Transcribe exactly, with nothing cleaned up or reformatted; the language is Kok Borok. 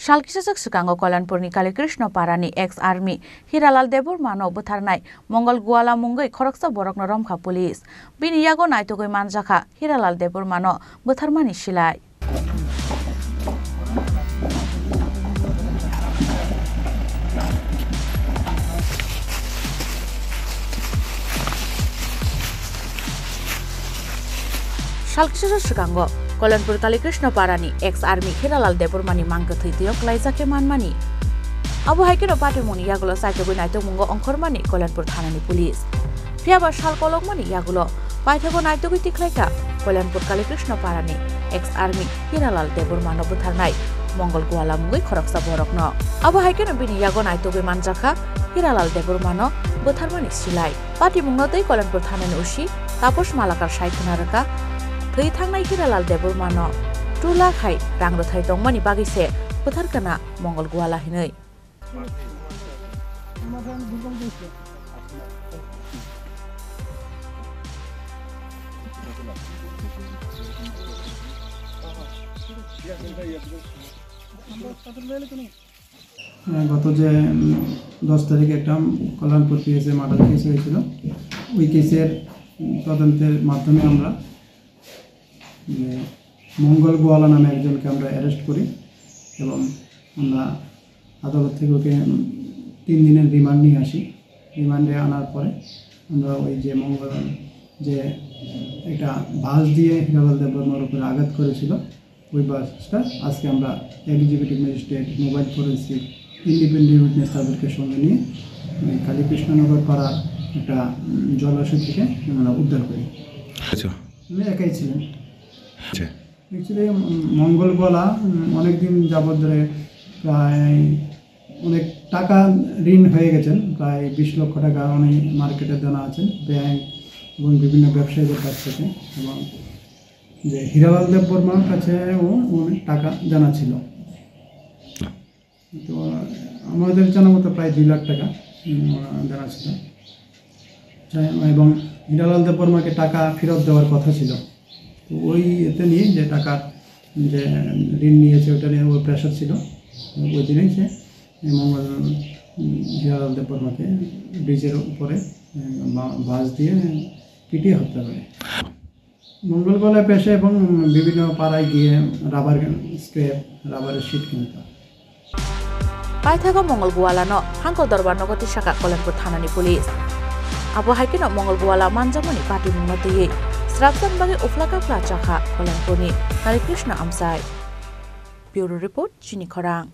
Sal kisaswk swkango Kolanpurni Kalikrishna Parani ex army Hiralal Debbarmano bwtharnai Mongol Gwala mungwi khoroksa borokno romkha police. Bini yago naitugwi manjakha Hiralal Debbarmano bwtharmani silai. Sal kisa swkango Kolanpur Kalikrishna Parani ex army Hiralal Debbarmani mang kwthwi twiyo kwlaijak khe manmani. Abo hai kheno patimungni yagulo chaitugwi naitugmungo ongkhormani Kolanpur thanani police. Phiyaba sal kolokmani yagulo paithago naitugwi tikhlaikha Kolanpur Kalikrishna Parani ex army Hiralal Debbarmano bwtharnai Mongol Gwala mungwi khoroksa borokno. Abo hai kheno bini yago naitugwi manjakha Hiralal Debbarmano bwtharmani silai. Patimungno tei Kolanpur thanani O C Taposh Malakar sai khwna rwkha, thwi thangnai Hiralal Debbarmano two lakh hai rang rwthai tongmani bagwi se bwtharkha na Mongol Gwala hinwi. আহ, গত যে, উম, দশ তারিখে একটা কল্যাণপুর পিএসএ murder case হয়েছিল, ওই কেসের, উম, তদন্তের মাধ্যমে আমরা, উম, মঙ্গল গোয়ালা নামে একজনকে আমরা অ্যারেস্ট করি এবং আমরা আদালত থেকে ওকে, উম, তিন দিনের রিমান্ড নিয়ে আসি। রিমান্ডে আনার পরে আমরা ওই যে মঙ্গল, যে একটা বাঁশ দিয়ে হিরালাল দেববর্মার উপরে আঘাত করেছিল, ওই বাঁশটা আজকে আমরা executive magistrate, mobile forensic, independent witness তাদেরকে সঙ্গে নিয়ে ওই কালীকৃষ্ণনগর পাড়ার একটা, উম, জলাশয় থেকে আমরা উদ্ধার করি। আচ্ছা। উনি একাই ছিলেন। আচ্ছা। অ্যাকচুয়ালি, উম, মঙ্গল গোয়ালা, উম, অনেকদিন যাবত ধরে প্রায় অনেক টাকা ঋণ হয়ে গেছেন, প্রায় বিশ লক্ষ টাকা উনি মার্কেটে দেনা আছেন ব্যাংক এবং বিভিন্ন ব্যবসায়ীদের কাছ থেকে। এবং যে হিরালাল দেব বর্মার কাছেও অনেক টাকা দেনা ছিল। তো আমাদের জানা মতো প্রায় দুই লাখ টাকা, উম, দেনা ছিল। যাই হোক, এবং হিরালাল দেব বর্মাকে টাকা ফেরত দেওয়ার কথা ছিল। তো ওই এতে নিয়ে যে টাকা, যে ঋণ নিয়েছে, ওটা নিয়ে ওর প্রেশার ছিল। ওই দিনেই সে এই মঙ্গল, উম, হিরালাল দেব বর্মাকে ব্রিজের উপরে, উম, বা-, বাঁশ দিয়ে পিটিয়ে হত্যা করে। মঙ্গল গোয়ালায় পেশে এবং বিভিন্ন পাড়ায় গিয়ে রাবার স্ক্র্যাপ, রাবারের শিট কিনতাম। Paithago Mongol Gwalano hangko dorbar nogo tisaka Kolanpur thanani police. Abo hai kheno Mongol Gwala manjakmani patimungno twiwi srapjak bagwi uphla kaphla chakha Kolanpurni Hari Krishna Amchai. Bureau Report, Chini Khorang.